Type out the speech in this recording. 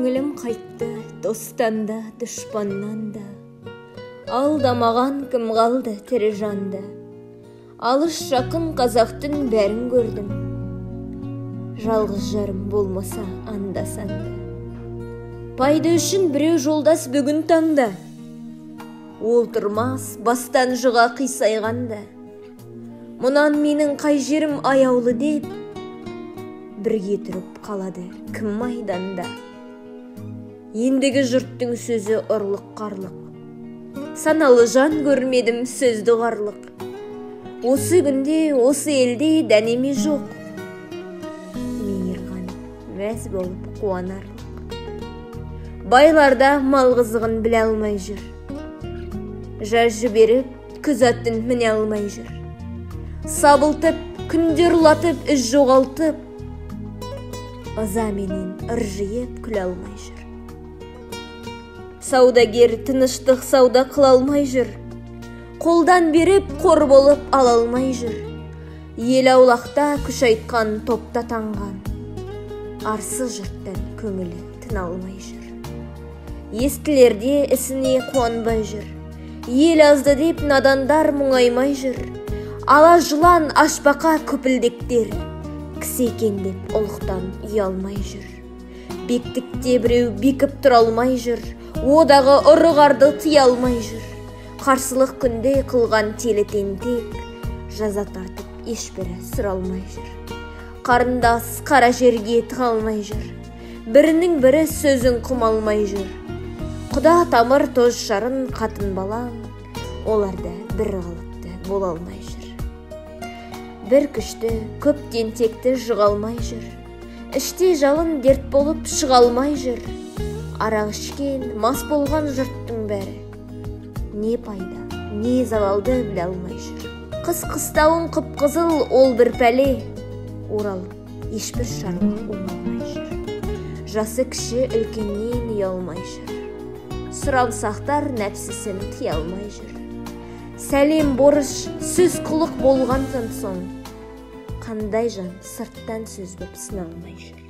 Көңілім қайтты достан да, дұшпаннан да. Алдамаған кім қалды тірі жанды. Алыс жақын қазақтың бәрін көрдім. Жалғыз жарым болмаса анда-санда. Пайда үшін біреу жолдас бүгін таңда. Ол тұрмас бастан жыға қисайғанда. Мұнан менің қай жерім аяулы деп, бірге тұрып қалады кім майданда. Ендігі жұрттың сөзі ұрлық-қарлық. Саналы жан көрмедім сөзді ұғарлық. Осы күнде, осы елде дәнеме жоқ. Мейірған мәз болып қуанарлық. Байларда мал қызығын біле алмай жүр. Жаз жіберіп, күз атын міне алмай жүр. Сабылтып, күндер ұлатып, із жоғалтып, ызаменен ыржиып күле алмай жүр. Саудагер тыныштық сауда қыла алмай жүр. Қолдан беріп, қор болып ала алмай жүр. Ел аулақта күш айтқан топта таңған. Арсыз жұрттан көңілі тына алмай жүр. Естілерде ісіне қуанбай жүр. Ел азды деп надандар мұңаймай жүр. Ала жылан ашбақа көпілдектер кісі екен деп ұлықтан ұялмай жүр. Бектікте біреу бекіп тұра алмай жүр. Одағы ұры-қарды тыя алмай жүр. Қарсылық күнде қылған телі тентек, жаза тартып ешбірі сұралмай жүр. Қарындас қара жерге тыға алмай жүр. Бірінің бірі сөзін құм алмай жүр. Құда тамыр тоз шарын қатын балаң, олар да бір қалыпты бола алмай жүр. Бір күшті көп тентекті жыға алмай жүр. Іште жалын дерт болып шыға алмай жүр. Арақ ішкен, мас болған жұрттың бәрі не пайда, не залалды біле алмай жүр. Қыс қыстауын қып-қызыл ол бір пәле, оралып ешбір шаруа оңалмай жүр. Жасы кіші үлкеннен ұялмай жүр. Сұрамсақтар нәпсісін тыя алмай жүр. Сәлем борыш, сөз құлық болғаннан соң, қандай жан сырттан сөз боп сыналмай жүр.